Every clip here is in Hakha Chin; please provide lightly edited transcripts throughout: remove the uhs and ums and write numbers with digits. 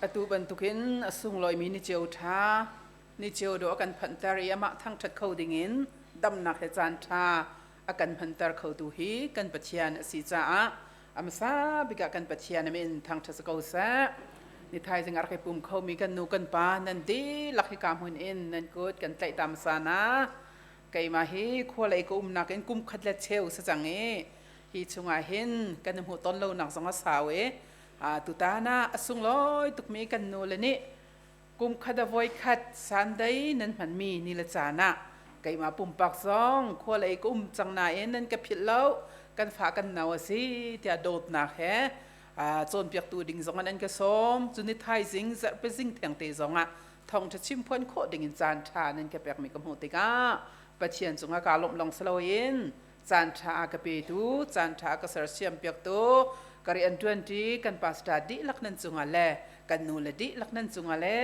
Atu bantukin a sunglawimi ni ceu ṭha, ni ceu dawh a kan phanhter i amah thangṭhat kho dingin damnak he caan ṭha a kan hmanter khotu hi kan Pathian a si caah a hmasa bik ah kan Pathian a min thangṭhat si ko seh. Ni thaizing a rak i pum khomi kan nu kan pa nan dihlak hika hmun in nan kut kan tlaih ta hmasa na. Keimah hi khua lei ka umnak in kum khat le cheu si cang i hi chungah hin kan i hmuh ton lonak zong a sau i tutan ah a sunglawi tukmi kan nu le nih kum khat a voi khat Sunday nan hmanmi ni le caan ah keimah pumpak zong khua lei ka um cang nain nan ka philh lo, kan fa kan nau a si tiah dawtnak he cawnpiaktu ding zong an ka sawm. Cun ni thaizing zarhpi zing thengte zong ah thawngṭha chim phuan khawh ding in caan ṭha nan ka pekmi ka hmuh tikah Pathian cungah kaa lawmh lawng si loin caan ṭha a ka petu, caan ṭha a ka sersiam piaktu, ka rian ṭuanṭi kan pastor dihlak nan cungah le kan nu le dihlak nan cungah le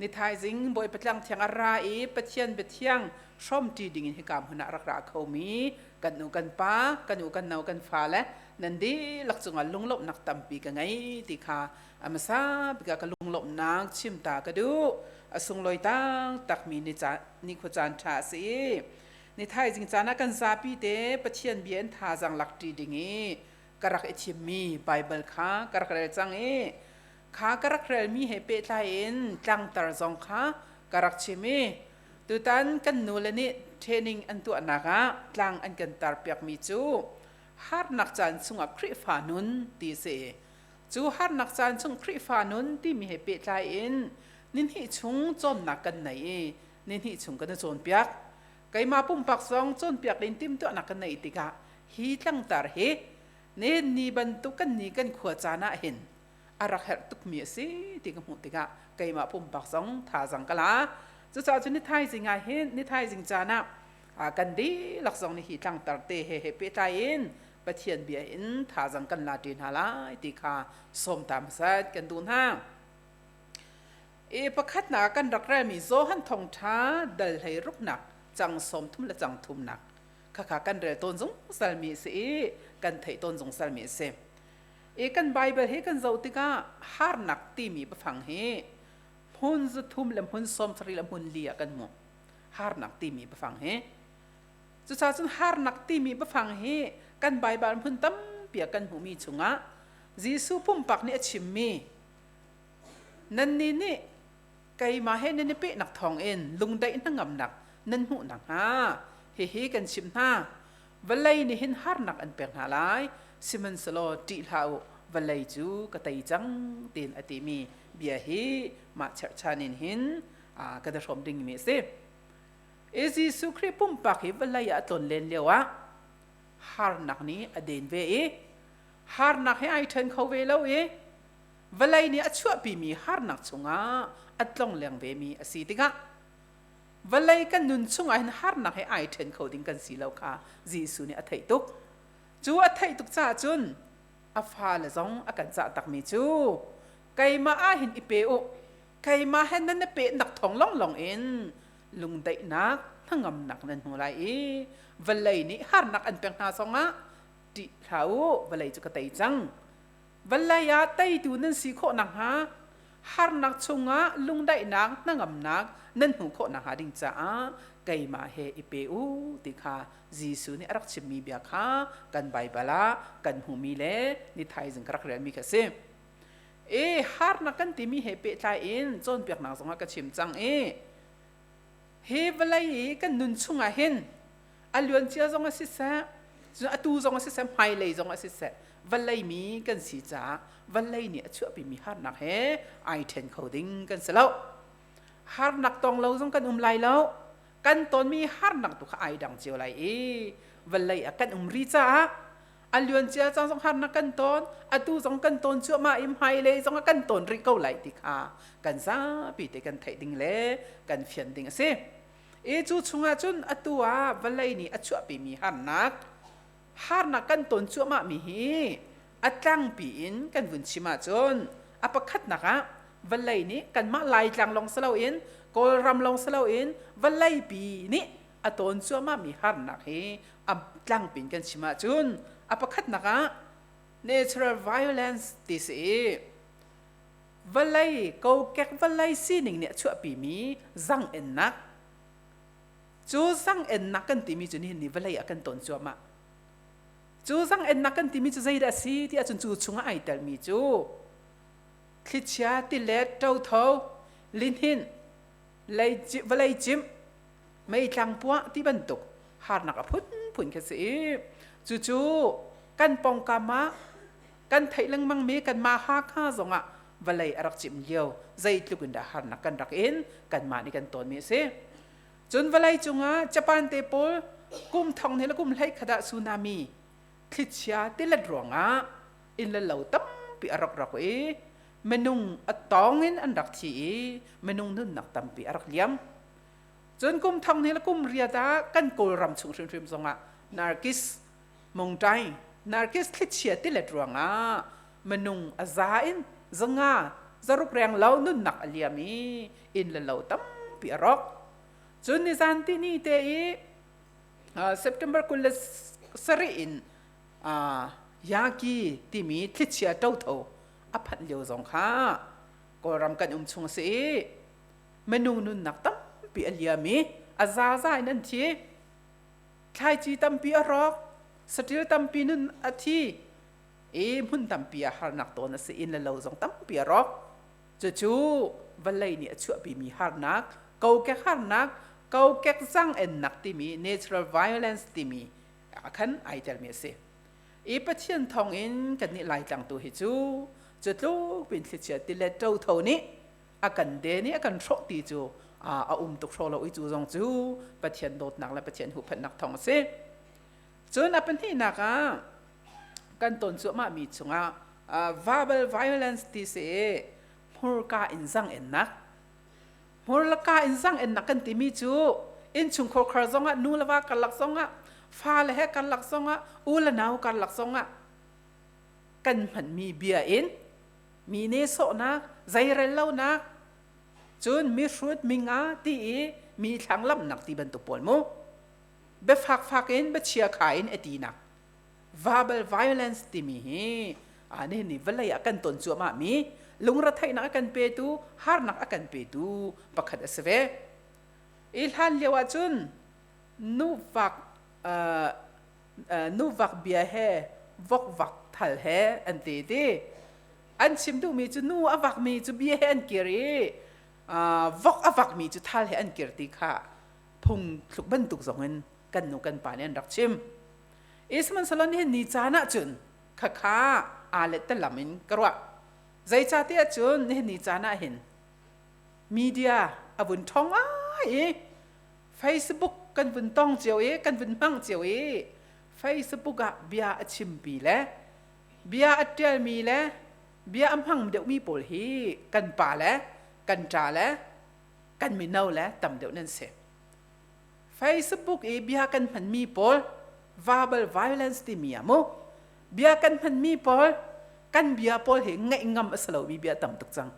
ni thaizing Bawipa tlang thiang a ra i Pathian biathiang hrawmṭi dingin hika hmun ah rak ra khomi kan nu kan pa, kan u kan nau kan fa le nan dihlak cungah lunglawmhnak tampi ka ngei ti kha a hmasa bik ah ka lunglawmhnak chim ta ka duh. A sunglawi taktakmi ni caan ni khua caan ṭha a si i ni thaizing caan ah kan zapi te Pathian bia in thazaang lak ṭi ding i ka rak i thimmi Baibal kha ka rak rel cang i kha ka rak relmi he pehtlai in tlangtar zong kha ka rak chim i tutan kan nule nih training an tuahnak ah tlang an kan tarpiakmi cu harnak caan chungah Khrihfa nun ti a si. Cu harnak caan chung Khrihfa nun timi he pehtlai in nihnih chung cawnnak kan nei i nihnih chung kan i cawnpiak. Keimah pumpak zong cawnpiak ding timhtuahnak kan neih tikah hi tlangtar hi ne ni bantuk kan ni kan khua caan ah hin a rak herh tukmi a si ti ka hmuh tikah keimah pumpak zong thazaang ka la. Cucaah cun ni thaizing ah hin ni thaizing caan ah kan dihlak zong nih hi tlangtar te he he pehtlai in Pathian bia in thazaang kan la ṭi hna lai ti kha sawm ta hmasat kan duh hna. E pakhatnak kan rak relmi Johan thawngṭha dal hlei ruknak cang 30 le cang thumnak khakha kan rel tawn zungzalmi a si i kan theih tawn zungzalmi a si. E kan Bible hi kan zoh tikah harnak timi biafang hi hmun 3 le hmun 70 le hmun li ah kan hmuh. Harnak timi biafang hi. Cucaah cun harnak timi biafang hi kan Bible hmun tampi ah kan hmuhmi chungah Jesuh pumpak nih a chimmi Nannih nih keimah he nan i pehnak thawngin lungdaih hnangamnak nan hmuh nakhnga hihi kan chimh hna. Vawlei nih hin harnak an pek hna lai, sihmanhsehlaw ṭih hlah u, vawlei cu ka tei cang, tiin a timi bia hi mah cherhchan in hin ka da hrawm dingmi a si. E Jesuh Khrih pumpak hi vawlei ah a tlon len lioah harnak nih a den ve i harnak he ai ṭhen kho ve lo i vawlei nih a chuahpimi harnak chungah a tlongleng vemi a si tikah vawlei kan nun chungah hin harnak he ai ṭhen kho ding kan si lo kha Jesuh nih a theih tuk. Cu a theih tuk caah cun a fale zong a kan cah takmi cu keimah ah hin i pe u, keimah he nan i pehnak thawng lawnglawng in lungdaihnak hnangamnak nan hmu lai i vawlei nih harnak an pek hna zongah ṭih hlah u, vawlei cu ka tei cang. Vawlei ah teitu nan si khawh nakhnga harnak chungah lungdaihnak hnangamnak nan hmuh khawh nakhnga ding caah keimah he i pe u ti kha Jesuh nih a rak chimmi bia kha kan Baibal ah kan hmuhmi le ni thaizing ka rak relmi kha a si. E harnak kan timi he pehtlai in cawnpiaknak zongah ka chim cang i hi vawlei i kan nun chungah hin a luancia zong a siseh, cun atu zong a siseh, hmailei zong a siseh, vawlei mi kan si caah vawlei nih a chuahpimi harnak he ai ṭhen kho ding kan si lo. Harnak tong lo zong kan um lai lo. Kan tonmi harnak tu kha ai dang cio lai i vawlei ah kan um ri caah a luancia caan zong harnak kan ton, atu zong kan ton cuahmah i hmailei zong ah kan ton rih ko lai ti kha kan zapi te kan theih ding le kan fian ding a si. I cu chungah cun atu ah vawlei nih a chuahpimi harnak, harnak kan ton cuahmahmi hi a tlangpi in kan vun chim ahcun a pakhatnak ah vawlei nih kanmah Laitlang lawng si loin Kawlram lawng si loin vawleipi nih a ton cuahmahmi harnak hi a tlangpi in kan chim ahcun a pakhatnak ah natural violence ti si i. Vawlei kokek vawlei sining nih a chuahpimi zaang-ennak. Cu zaang-ennak kan timi cu nihin ni vawlei ah kan ton cuahmah. Cu zaang-ennak kan timi cu zeidah a si ti ahcun cu chungah ai telmi cu thlichia, tilet, ṭotho, lihnin, vawlei cimh, meitlang puah ti bantuk harnak a phunphun khi a si i cucu kan pawngkam ah kan theih lengmang mi kanmah Hakha zongah vawlei a rak cim lio zeitluk in dah harnak kan rak in kanmah nih kan tawnmi a si. Cun vawlei cungah Japan te pawl kum thong hnih le kum hlei khat ah tsunami thlichia tilet ruangah inn le lo tampi a rak rak i minung a tawng in an rak thi i minung nunnak tampi a rak liam. Cun kum thong hnih le kum riat ah kan Kawlram chung hrimhrim zongah Nargis Mongtai Nargis thlichia tilet ruangah minung a za in zanga zaruk reng lo nunnak a liam i inn le lo tampi a rawk. Cun nizan tihni te i September 27 in Yaki timi thlichia ṭotho a phanh lio zong kha Kawlram kan um chung a si i minung nunnak tampi a liam i a zaza in an thi. Thlaici tampi a rawk, saṭil tampi nun a thi i hmun tampi ah harnak tawn a si, inn le lo zong tampi a rawk. Cucu vawlei nih a chuahpimi harnak, kokek harnak, kokek zaang-ennak timi natural violence timi ah khan ai telmi a si. I Pathian thawngin kannih Laitlang tu hi cu cu tluk pin thlichia tilet ṭotho nih a kan den i a kan hrawh ti cu a um tuk hraw lo i cu zong cu Pathian dawtnak le Pathian huhphenhnak thawng a si. Cun a pahnihnak ah kan ton cuahmahmi chungah verbal violence ti si hmurka in zaang-ennak. Hmurka in zaang-ennak kan timi cu innchungkhar khar zongah nu le va karlak zongah fale he karlak zongah u le nau karlak zongah kan hmanmi bia in mi nehsawhnak, zeirellonak, cun mihrut, minga ti i mi thlanglamhnak ti bantuk pawl mu. Biafakfak in biachia kha in a tinak. Verbal violence timi hi nihin ni vawlei ah kan ton cuahmah mi lungretheihnak a kan petu, harnak a kan petu pakhat a si ve. I hlan lio ahcun nuvak nuvak bia he vokvak thal he an ti ti an chim duhmi cu nu a vakmi cu bia he an kir i vok a vakmi cu thal he an kir ti kha phung thluk bantuk zong in kan nu kan pa nih an rak chim. Sihmanhsehlaw nihin ni caan ah cun khakha aa let lam in ka ruah. Zeicahtiah cun nihin ni caan ah hin media a vun ṭhawng ai i Facebook kan vun tong cio i kan vun hmang cio i Facebook ah bia a chimpi le bia a ṭialmi le bia a hmang deuhmi pawl hi kan pa le kan ṭa le kan mino le tam deuh nan si. Facebook i bia kan hmanmi pawl verbal violence timi ah mu bia kan hmanmi pawl kan bia pawl hi ngaih ngam a si lomi bia tam tuk cang.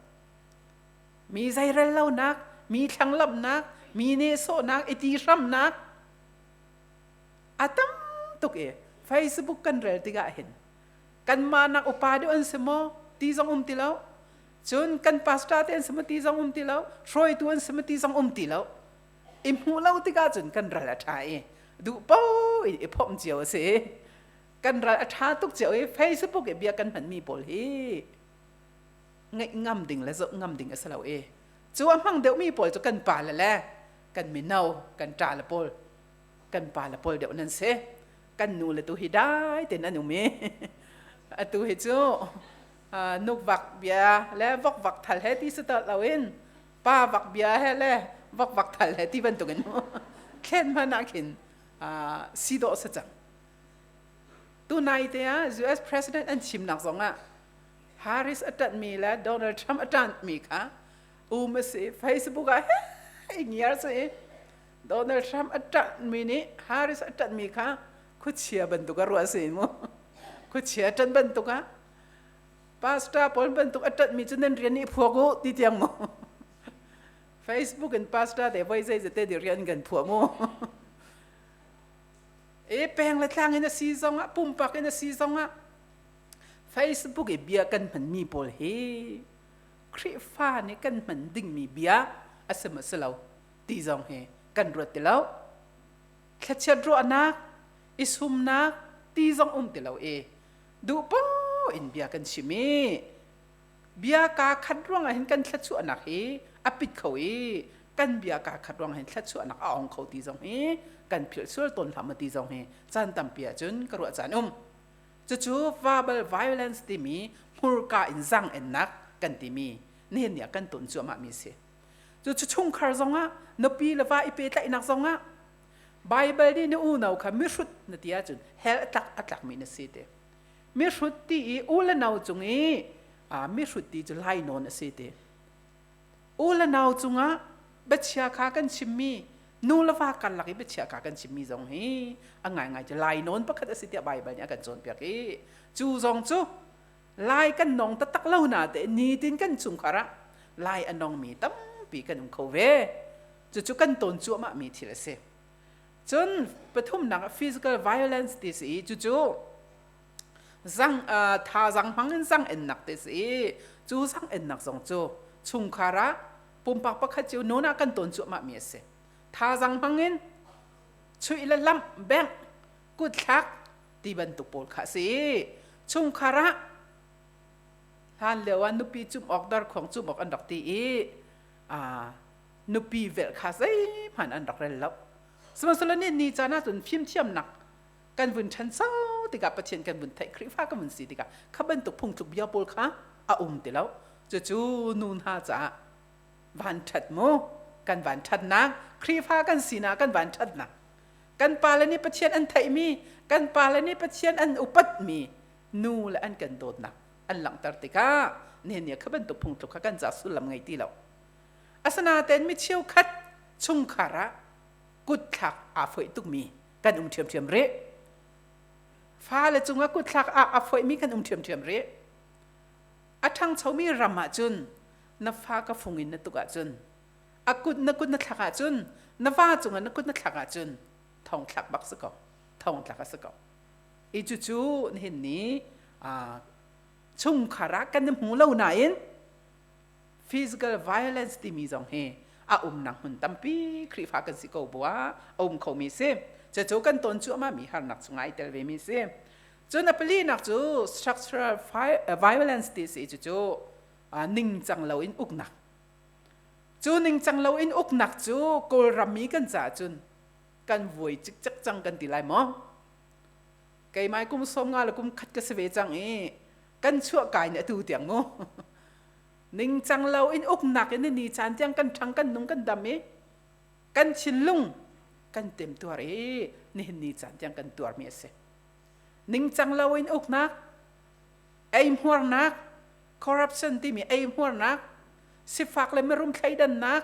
Mi zeirel lonak, mi thlanglamhnak, mi nehsawhnak, i ti hramnak a tam tuk i Facebook kan rel tikah hin kanmah nak upa deuh an si maw ti zong um ti lo cun kan pastor te an si maw ti zong um ti lo hruaitu an si maw ti zong um ti lo i hmuh lo tikah cun kan ral a ṭha i duh paoh in i phomh cio a si kan ral a ṭha tuk cio i Facebook i bia kan hmanmi pawl hi ngaih ngam ding le zoh ngam ding a si lo i cu a hmang deuhmi pawl cu kan pa le le kan mino kan ṭa le pawl kan pa le pawl deuh nan si kan nu le tu hi dai ten an um i atu hi cu nukvak bia le vokvak thal he ti si lo in pa vak bia he le vokvak thal he ti bantukin thlen hmanh ah khin si dawh si cang tunai te ah US president an chimnak zong ah Harris a ṭanhmi le Donald Trump a ṭanhmi kha um a si Facebook ah he ngiar si Donald Trump a ṭanhmi nih Harris a ṭanhmi kha khuachia bantuk a ruah si mu khuachia ṭanh bantuk ah pastor pawl bantuk a ṭanhmi cu nan rian nih phuak u ti tiang mu Facebook in pastor te voi zei te di rian kan phuah mu e peng le tlang in a si zong ah pumpak in a si zong ah Facebook i bia kan hmanmi pawl hi Khrihfa nih kan hman dingmi bia a si maw si lo ti zong hi kan ruat ti lo. Thlachiat ruahnak, i sumnak ti zong um ti lo i duh poah in bia kan chim i bia kaa khat ruangah hin kan thluachuahnak hi a pit kho i kan bia kaa khat ruangah hin thluachuahnak a ong kho ti zong hi kan philh sual tawn hlah maw ti zong hi caan tampi ahcun ka ruah caan um. Cucu verbal violence timi hmurka in zaang-ennak kan timi nihin ni ah kan ton cuahmah mi si. Cucu chungkhar zongah nupi le va i pehtlaihnak zongah Bible nih na unau kha mihrut na ti ahcun hell a tlak a tlakmi na si ti. Mihrut ti i u le nau cung i mihrut ti cu lainawn a si ti. U le nau cungah biachia kha kan chimmi nu le va karlak i biachia kha kan chimmi zong hi a ngaingai cu lainawn pakhat a si tiah Baibal nih a kan cawnpiak i cu zong cu lai kan nong taktak lo na te nitin kan chungkhar ah lai a nongmi tampi kan um kho ve. Cucu kan tawn cuahmah mi thil a si. Cun pathumnak ah physical violence ti si i cucu zang thazang hmang in zang ennak ti si i cu zang ennak zong cu chungkhar ah pumpak pakhat cio nun ah kan tawn cuahmah mi a si. Thazang hmang in chuih le lamh bengh kutthlak ti bantuk pawl kha a si i chungkhar ah hlan lio ah nupi cumh awk darkhuang cumh awk an rak ti i nupi velh kha zeihmanh an rak rel lo. Sihmanhsehlaw ni ni caan ahcun fimthiamnak kan vun ṭhancho tikah Pathian kan vun theih Khrihfa kan vun si tikah kha bantuk phungtluk bia pawl kha a um ti lo. Cucu nu hna caah van ṭhat mu kan van ṭhatnak Khrihfa kan sinak kan van ṭhatnak kan pale nih Pathian an theihmi kan pale nih Pathian an upatmi nu le an kan dawtnak an langhter tikah nihin ni kha bantuk phungtluk kha kan ca sullam ngei ti lo. Asinain mi cheukhat chungkhar ah kutthlak aa foih tukmi kan um ṭhiamṭhiam rih. Fale cungah kutthlak aa foihmi kan um ṭhiamṭhiam rih. A ṭhangchomi ram ahcun na fa ka fung in na tuk ahcun a kut na kut na thlak ahcun na va cungah na kut na thlak ahcun thong thlak bak si ko thong tlak a si ko i cucu nihin ni chungkhar ah kan i hmu lo nain physical violence timi zong hi a umnak hmun tampi Khrihfa kan si ko bu ah a um khomi si. Cucu kan ton cuahmah mi harnak chungah ai tel ve mi si. Cun a palinak cu structural violence ti si cucu ningcang loin uknak. Cu ningcang loin uknak cu Kawlram mi kan caah cun kan vuai cikcek cang kan ti lai maw? Keimai kum 50 le kum khat ka si ve cang i kan chuah kai ni atu tiang mu. Ningcang lo in uknak in ni caan tiang kan ṭhang kan nung kan dam i kan thinlung kan temtuar i nihin ni caan tiang kan tuarmi a si. Ningcang lo in uknak, eihmuarnak, corruption timi eihmuarnak, sifak le mirum thleidannak,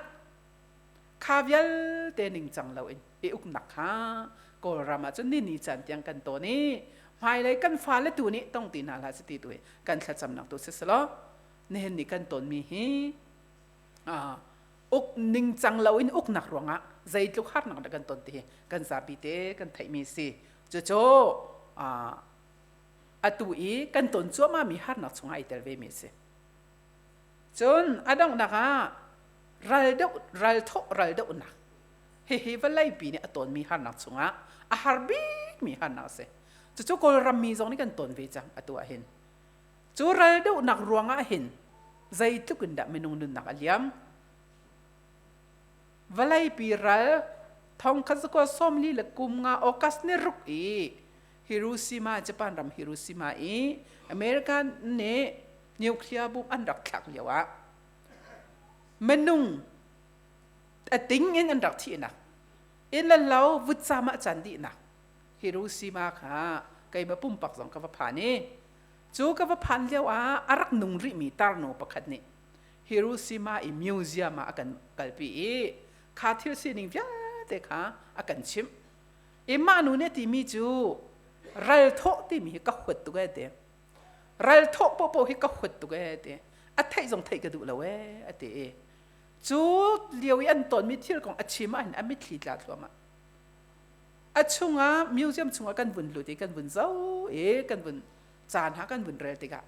kha vialte ningcang lo in i uknak kha Kawlram ah cun ni ni caan tiang kan tawn i hmailei kan fale tu nih tong ti hna hlah si ti tu hi kan thlacamnak tu si selaw nihin ni kan tawnmi hi uk ningcang lo in uknak ruangah zeitluk harnak dah kan ton ti hi kan zapi te kan theihmi si. Cucu atu i kan ton cuahmah mi harnak chungah ai tel ve mi si. Cun a donghnak ah ral doh ral thawh ral dohnak hihi vawleipi nih a tawnmi harnak chungah a har bikmi harnak a si. Cucu Kawlram mi zong nih kan tawn ve cang atu ah hin. Cu ral dohnak ruangah hin zeitluk in dah minung nunnak a liam? Vawleipi ral thongkhat zakua 40 le kum nga August ni ruk i Hiroshima, Japan ram Hiroshima i American nih nuclear bomb an rak thlak lio ah minung a ting in an rak thihnak inn le lo vutcam ah can dihnak Hiroshima kha keimah pumpak zong ka va phan i cu ka va phan lio ah a rak nung rihmi tarnu pakhat nih Hiroshima i museum ah a kan kalpi i kha thil sining vialte kha a kan chimh i mah nu nih a timi cu ral thawh timi hi ka huat tuk ee ti ral thawh popo hi ka huat tuk ee ti a theih zong theih ka duh lo ee a ti i cu lio i an tonmi thil kong a chim ahhin a mitthli tla thluahmah. A chungah museum chungah kan vun lut i kan vun zoh i kan vun caan ha kan vun rel tikah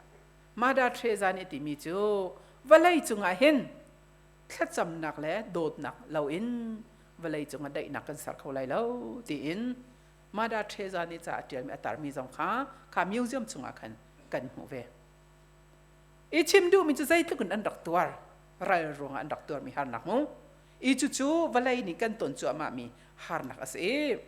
Mother Teresa nih timi cu Vawlei cungah hin thlacamnak le dawtnak loin vawlei cungah daihnak kan ser kho lai lo tiin Mother Teresa nih ca a ṭialmi a tarmi zong kha kha museum chungah khan kan hmuh ve. I chim duhmi cu zeitluk in an rak tuar ral ruangah an rak tuarmi harnak mu. I cucu vawlei nih kan ton cuahmahmi harnak a si i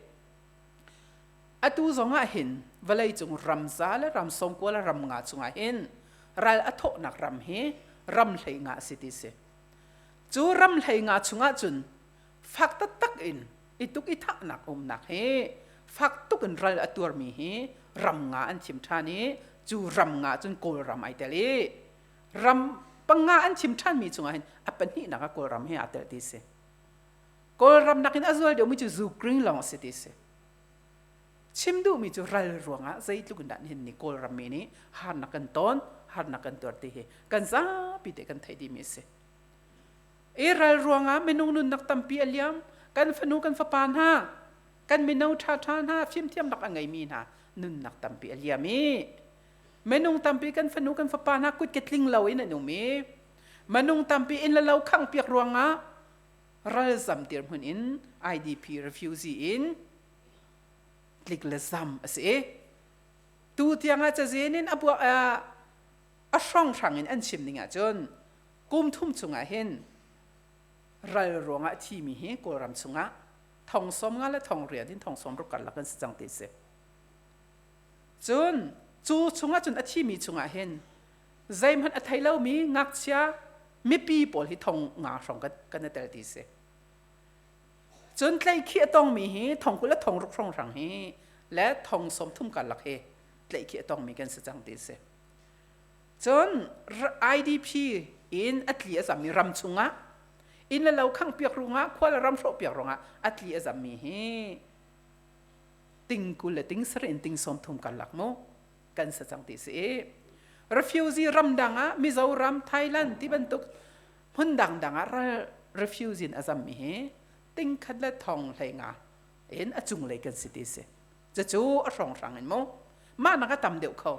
atu zongah hin vawleicung ramza le ram sawmkua le ram nga chungah hin ral a thawhnak ram hi ram hlei nga a si ti si. Cu ram hlei nga chungah cun fak taktak in i tuk i thahnak umnak hi fak tuk in ral a tuarmi hi ram nga an thim ṭhan i cu ram nga cun Kawlram ai tel i ram panga an chim ṭhanmi chungah hin a pahnihnak ah Kawlram hi aa tel ti si. Kawlram nakin a zual deuhmi cu Ukraine lawng a si ti si. Chim duhmi cu ral ruangah zeitluk in dah nihin ni Kawlram mi nih harnak kan ton, harnak kan tuar ti hi kan zapi te kan theih dihmi a si. I ral ruangah minung nunnak tampi a liam, kan fanu kan fapa hna, kan mino ṭhaṭha hna, fimthiamnak a ngeimi hna nunnak tampi a liam i minung tampi kan fanu kan fapa hna kut ke tling lo in an um i minung tampi inn le lo khangh piak ruangah ralzam dirhmun in IDP refugee in tlik le zam a si i tu tiangah cazin in a buah a hrawnghrang in an chim ning ahcun kum thum chungah hin ral ruangah thimi hi Kawlram chungah thong som nga le thong riat in thong som ruk karlak an si cang ti si. Cun cu chungah cun a thimi chungah hin zeihmanh a thei lomi ngakchia mipi pawl hi thong nga hrawng kan i tel ti si. Cun tlaihkhih a tongmi hi thong 20 le thong ruk hrawnghrang hi le thong 30 karlak hi tlaihkhih a tongmi kan si cang ti si. Cun IDP in a tli a zammi ram chungah inn le lo khangh piak ruangah khua le ram hrawh piak ruangah a tli a zammi hi ting 20 le ting sarih in ting 30 karlak mu kan sa cang ti si i refugee ramdang ah Mizoram, Thailand ti bantuk hmun dangdang ah ral refugee in a zammi hi ting khat le thong hlei nga in a cunglei kan si ti si. Cucu a hrawnghrang in mu mah nak a tam deuh kho.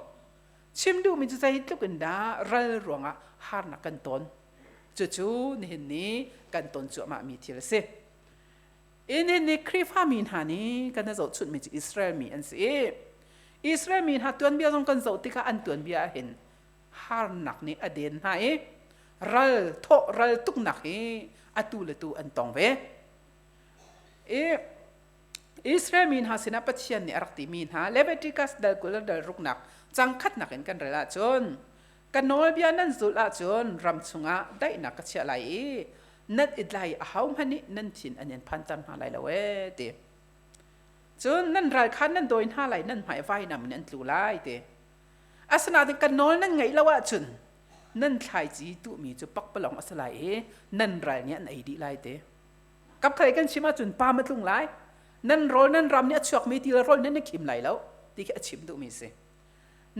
Chim duhmi cu zeitluk in dah ral ruangah harnak kan ton. Cucu nihin ni kan ton cuahmahmi thil a si. Nihin ni Khrihfa mi hna nih kan i zohchunhmi cu Israel mi an si i Israel mi hna tuanbia zong kan zoh tikah an tuanbia ah hin harnak nih a den hna i ral thawh ral tuknak hi atu le tu an tong ve. I Israel mi hna sinah Pathian nih a rak timi hna Leviticus dal 20 le dal ruknak cang khatnak in kan rel ahcun ka nawlbia nan zulh ahcun ram chungah daihnak ka chiah lai i nan i tlai ahohmanh nih nan thin an in phanter hna lai lo ee ti. Cun nan ral kha nan dawi hna lai nan hmai vainam in an tlu lai ti. Asinain kan nawl nan ngaih lo ahcun nan thlaici tuhmi cu pakpalawng a si lai i nan ral nih an ei dih lai ti. Kapkhalei kan chim ahcun pam a tlung lai. Nan rawl nan ram nih a chuakmi ti le rawl nan i khim lai lo ti khi a chim duhmi si.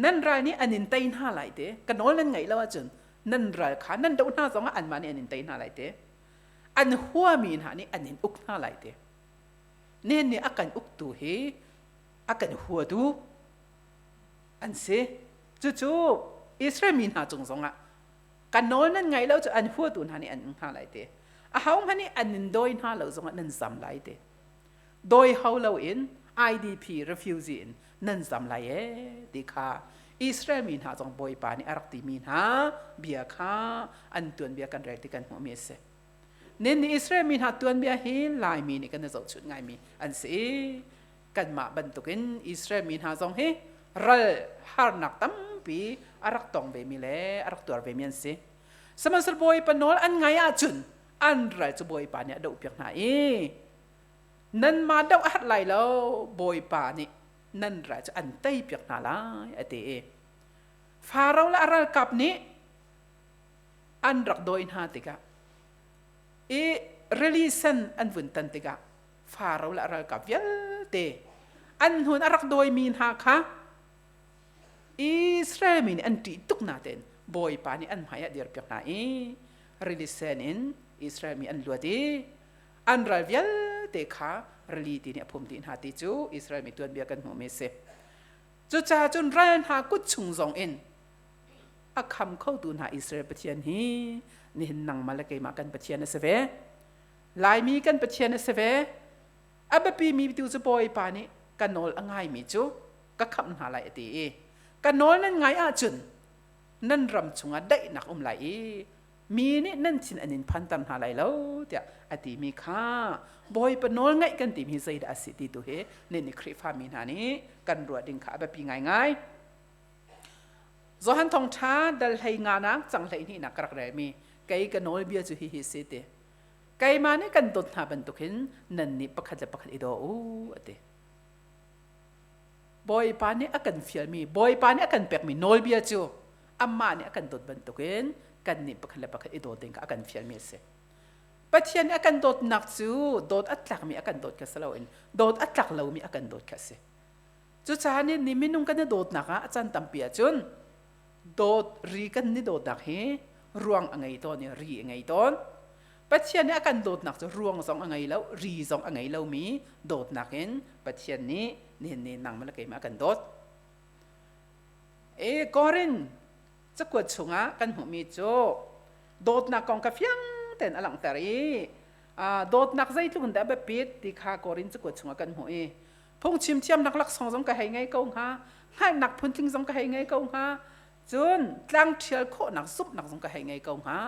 Nan ral nih an in tei hna lai ti. Ka nawl nan ngaih lo ahcun nan ral kha nan doh hna zongah anmah nih an in tei hna lai ti. An huami hna nih an in uk hna lai ti. Nen nih a kan uktu hi a kan huatu an si. Cucu Israel mi hna cung zongah kan nawl nan ngaih lo cu an huatu hna nih an ing hna lai ti. Ahohmanh nih an in dawi hna lo zongah nan zam lai ti. Dawi hau loin IDP refugee in nan zam lai ee ti kha Israel mi hna zong Bawipa nih a rak timi hna bia kha an tuanbia kan rel ti kan hmuhmi a si. Nin nih Israel mi hna tuanbia hi Laimi nih kan i zohchunh ngaimi an si i kanmah bantukin Israel mi hna zong hi ral harnak tampi a rak tong vemi le a rak tuar vemi an si. Sihmanhsehlaw Bawipa nawl an ngai ahcun an ral cu Bawipa nih a dohpiak hna i nanmah doh a herh lai lo Bawipa nih nan ral cu an teipiak hna lai a ti i Faro le a ralkap nih an rak dawi hna tikah i rili sen an vun tan tikah Faro le a ralkap vialte an hnun a rak dawimi hna kha Israel mi nih an ṭih tuk natein Bawipa nih an hmai ah dirpiak hna i rili sen in Israel mi an luat i an ral vialte kha rili ti nih a phum dih hna ti cu Israel mi tuanbia kan hmuhmi a si. Cucaah cun ral hna kut chung zong in. A kham khotu hna Israel Pathian hi nihin nangmah le keimah kan Pathian a si ve. Laimi kan Pathian a si ve. A biapimi tu cu Bawipa nih ka nawl a ngaimi cu ka khamh hna lai a ti i ka nawl nan ngai ahcun nan ram chungah daihnak um lai i mi nih nan thin an in phanter hna lai lo tiah a timi kha Bawipa nawl ngaih kan timi hi zeidah a si ti tu hi nih ni Khrihfa mi hna nih kan ruah ding kha a biapi ngaingai. Johan thawngṭha dal hlei nga nak cang hlei hnih nak ka rak relmi kei ka nawlbia cu hihi si ti. Keimah nih kan dawt hna bantuk hin nan nih pakhat le pakhat i daw u a ti. Bawipa nih a kan fialmi, Bawipa nih a kan pekmi nawlbia cu amah nih a kan dawt bantukin kannih pakhat le pakhat i dawt ding kha a kan fialmi a si. Pathian nih a kan dawtnak cu dawt a tlakmi a kan dawt kha si loin dawt a tlak lomi a kan dawt kha a si. Cucaah nih ni minung kan i dawtnak ah a caan tampi ahcun dawt ri kan ni dawtnak hi ruang a ngei tawn i ri a ngei tawn. Pathian nih a kan dawtnak cu ruang zong a ngei lo, ri zong a ngei lomi dawtnak in Pathian nih nihin ni nangmah le keimah a kan dawt. E Korin cakuat chungah kan hmuhmi cu dawtnak kong kha fiang tein a langhter i dawtnak zeitluk in dah a biapit ti kha Korin cakuat chungah kan hmuh i phungchim thiamnak laksawng zong ka hei ngei ko hnga hngalhnak phuntling zong ka hei ngei ko hnga cun tlang ṭhial khawhnak zumhnak zong ka hei ngei ko hnga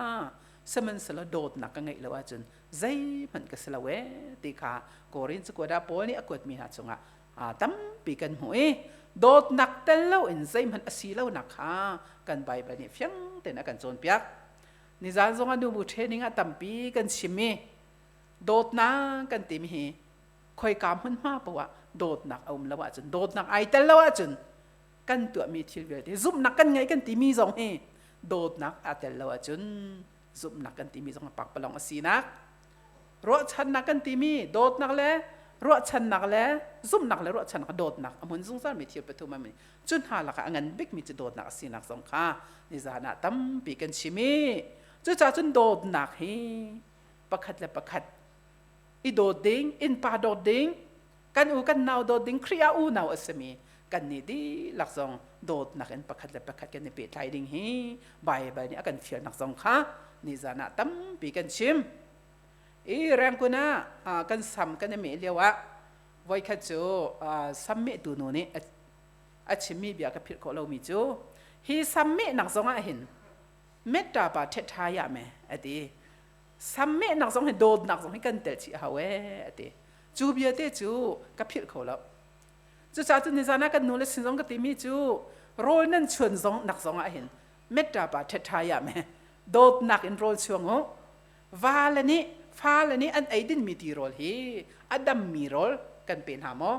sihmanhsehlaw dawtnak ka ngeih lo ahcun zeihmanh ka si lo ee ti kha Korin cakuat ah Paul nih a kuatmi hna chungah tampi kan hmuh i dawtnak tel loin zeihmanh a si lonak kha kan Baibal nih fiang tein a kan cawnpiak. Nizan zong ah nubu training ah tampi kan chim i dawtnak kan timi hi khoika hmunhma poah dawtnak a um lo ahcun dawtnak ai tel lo ahcun kan tuahmi thil vialte zumhnak kan ngei kan timi zong hi dawtnak aa tel lo ahcun zumhnak kan timi zong pakpalawng a sinak ruahchannak kan timi dawtnak le ruahchannak le zumhnak le ruahchannak dawtnak a hmun zungzal mi thil pathum ami cu hna lakah a ngan bikmi cu dawtnak a sinak zong kha nizan ah tampi kan chim i cucaah cun dawtnak hi pakhat le pakhat i dawt ding innpa dawt ding kan u kan nau dawt ding Khrih ah unau a simi kan nih dihlak zong dawtnak in pakhat le pakhat kan i pehtlai ding hi Baibal nih a kan fialnak zong kha nizan ah tampi kan chim. I Rangoon ah kan sam kan i meh lio ah voikhat cu sam mehtu nu nih a chimmi bia ka philh khawh lomi cu hi sam mehnak zong ah hin metta pa ṭhetṭha ya me a ti. Sam mehnak zong hi dawtnak zong hi kan tel chih a hau ee a ti. Cu bia te cu ka philh kho lo. Cucaah cun nizan ah kan nu le sin zong ka timi cu rawl nan chuan zong nak zong ah hin metta pa ṭhetṭha ya me dawtnak in rawl chuang u. Va le nih fa le nih an ei dinmi tirawl hi a dammi rawl kan pe hna maw?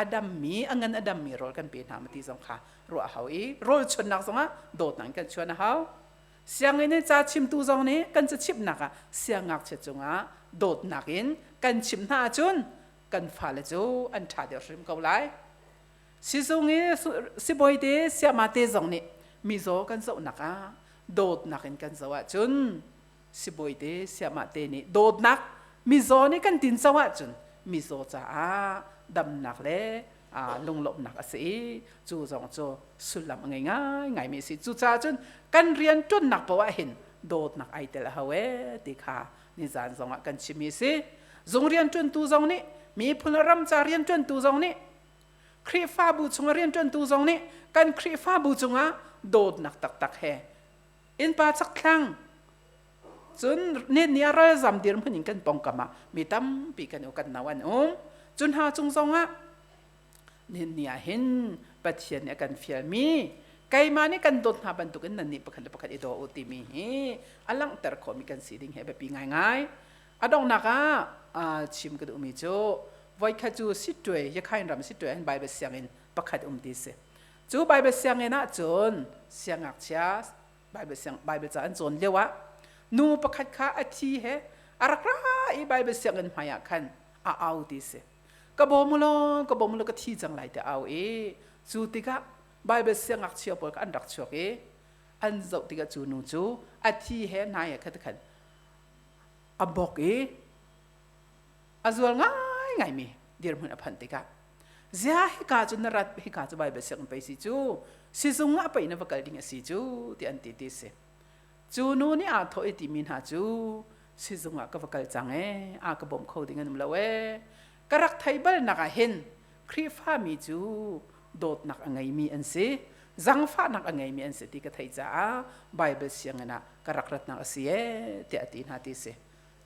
A dammi a ngan a dammi rawl kan pe hna maw ti zong kha ruah a hau i rawl chuannak zongah dawtnak in kan chuan a hau. Sianginn in ca chimtu zong nih kan cachimhnak ah siangngakchia cungah dawtnak in kan chimh hna ahcun kan fale cu an ṭha deuh hrim ko lai. Sizung i sibawi te siama te zong nih mizaw kan zohnak ah dawtnak in kan zoh ahcun sibawi te siama te nih dawtnak mizaw nih kan tinco ahcun mizaw caah damnak le lunglawmhnak a si i cu zong cu sullam a ngei ngaingaimi a si. Cucaah cun kan rian ṭuannak paoh ah hin dawtnak ai tel a hau ee ti kha nizan zong ah kan chimmi a si. Zung rianṭuantu zong nih miphun le ram ca rianṭuantu zong nih Khrihfabu chungah rianṭuantu zong nih kan Khrihfabu cungah dawtnak taktak he innpa chakthlang cun ni ah ralzam dirhmun in kan pawngkam ah mi tampi kan u kan nau an um cu hna cung zongah ni ah hin Pathian nih a kan fialmi keimah nih kan dawt hna bantukin nan nih pakhat le pakhat i daw u timi hi a langhter khawhmi kan si ding hi a biapi ngaingai. A donghnak ah chim ka duhmi cu voikhat cu Sittwe Yakhain ram Sittwe hin Bible sianginn pakhat um ti si. Cu Bible sianginn ah cun siangngakchia Bible siang Bible ca an cawn lio ah nu pakhat kha a thi he a rak ra i Bible sianginn hmai ah khan a au ti si. Ka bawm u law ka bawm u law ka thi cang lai ti au i cu tikah Bible siangngakchia pawl kha an rak chuak i an zoh tikah cu nu cu a thi he hnai he khat khan a bok i a zual ngaingaimi dirhmun a phanh tikah. Zia hika cu na rat, hika cu Baibal sianginn pei si cu, sizung ah pei na va kal ding a si cu, ti an ti ti si. Cu nu nih aa thawh i timi hna cu sizung ah ka va kal cang ee, a ka bawm kho ding an um lo ee. Ka rak thei bal nak ah hin Khrihfami cu dawtnak a ngeimi an si, zangfahnak a ngeimi an si ti ka theih caah Baibal sianginn ah ka rak ratnak a si ee tiah a ti hna ti si.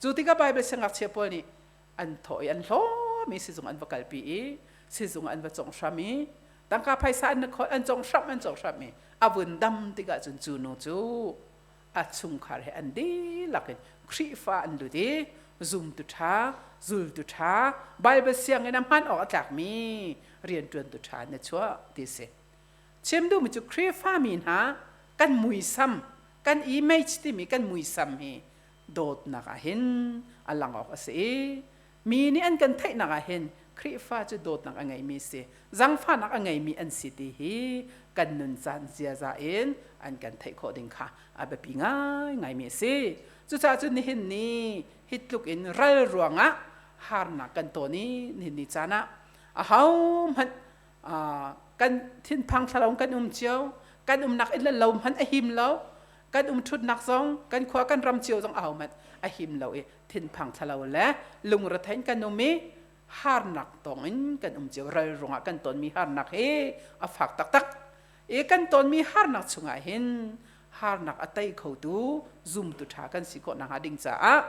Cu tikah Baibal siangngakchia pawl nih an thawh i an hlawm i sizung an va kalpi i sizung an va congh hram i tangka phaisa an an congh hram an congh hram i a vun dam tikah cun cu nu cu a chungkhar he an dihlak in Khrihfa an lut i zumtu ṭha zultu ṭha Baibal sianginn a hman awk a tlakmi rianṭuantu ṭha na chuah ti si. Chim duhmi cu Khrihfa mi hna kan muisam kan image timi kan muisam hi dawtnak ah hin a lang awk a si i mi nih an kan theihnak ah hin Khrihfa cu dawtnak a ngeimi si zangfahnak a ngeimi an si ti hi kan nun caan ziaza in an kan theih khawh ding kha a biapi ngaingaimi a si. Cucaah cun nihin ni hi tluk in ral ruangah harnak kan tawn i nihin ni caan ah ahohmanh kan thinphang thlalau kan um cio, kan umnak inn le lo hmanh a him lo, kan um ṭhutnak zong kan khua kan ram cio zong ahohmanh a him lo i thinphang thlalau le lungrethein kan um i harnak tong in kan um cio. Ral ruangah kan tonmi harnak hi a fak taktak i kan tonmi harnak chungah hin harnak a tei khotu zumtu ṭha kan si khawh nakhnga ding caah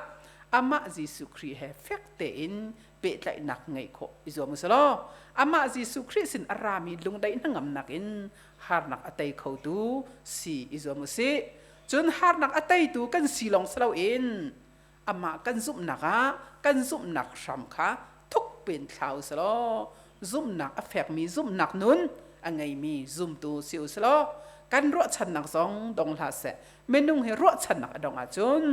amah Jesuh Khrih he fek tein pehtlaihnak ngeih khawh i zuam usih law amah Jesuh Khrih sin a rami lungdaih hnangamnak in harnak a tei khotu si i zuam usih. Cun harnak a teitu kan si lawng si loin amah kan zumhnak ah kan zumhnak hram kha thuk piin thla usih law zumhnak a fekmi zumhnak nun a ngeimi zumtu si usih law kan ruahchannak zong dong hlah seh. Minung hi ruahchannak a dong ahcun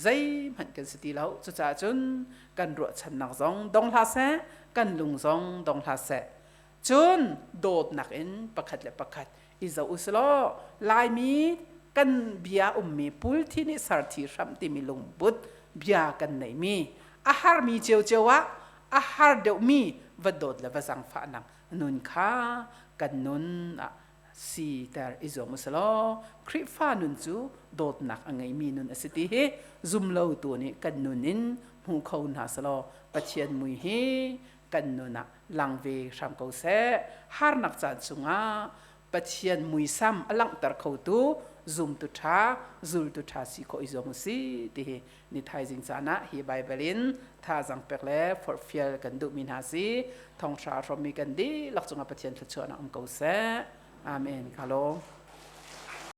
zeihmanh kan si ti lo. Cucaah cun kan ruahchannak zong dong hlah seh, kan lung zong dong hlah seh. Cun dawtnak in pakhat le pakhat i zoh u law Laimi kan bia ummi pulthi nih sarthi hramh timi lungput bia kan neihmi a harmi ciocio ah a har deuhmi va dawt le va zangfahnak nun kha kan nun ah siter i zuam u law Khrihfa nun cu dawtnak a ngeimi nun a si ti hi zumlotu nih kan nun in hmu kho hna selaw Pathian mui hi kan nun ah lang ve hram ko seh. Harnak caan chungah Pathian muisam a langhter khotu zumtu ṭha, zultu ṭha si khawh i zuam u si ti hi ni thaizing caan ah hi Baibal in thazaang pek le forhfial kan duhmi hna si. Thonghra hrawmmi kan dihlak cungah Pathian thluachuahnak um ko seh. Amen. Ka lawm.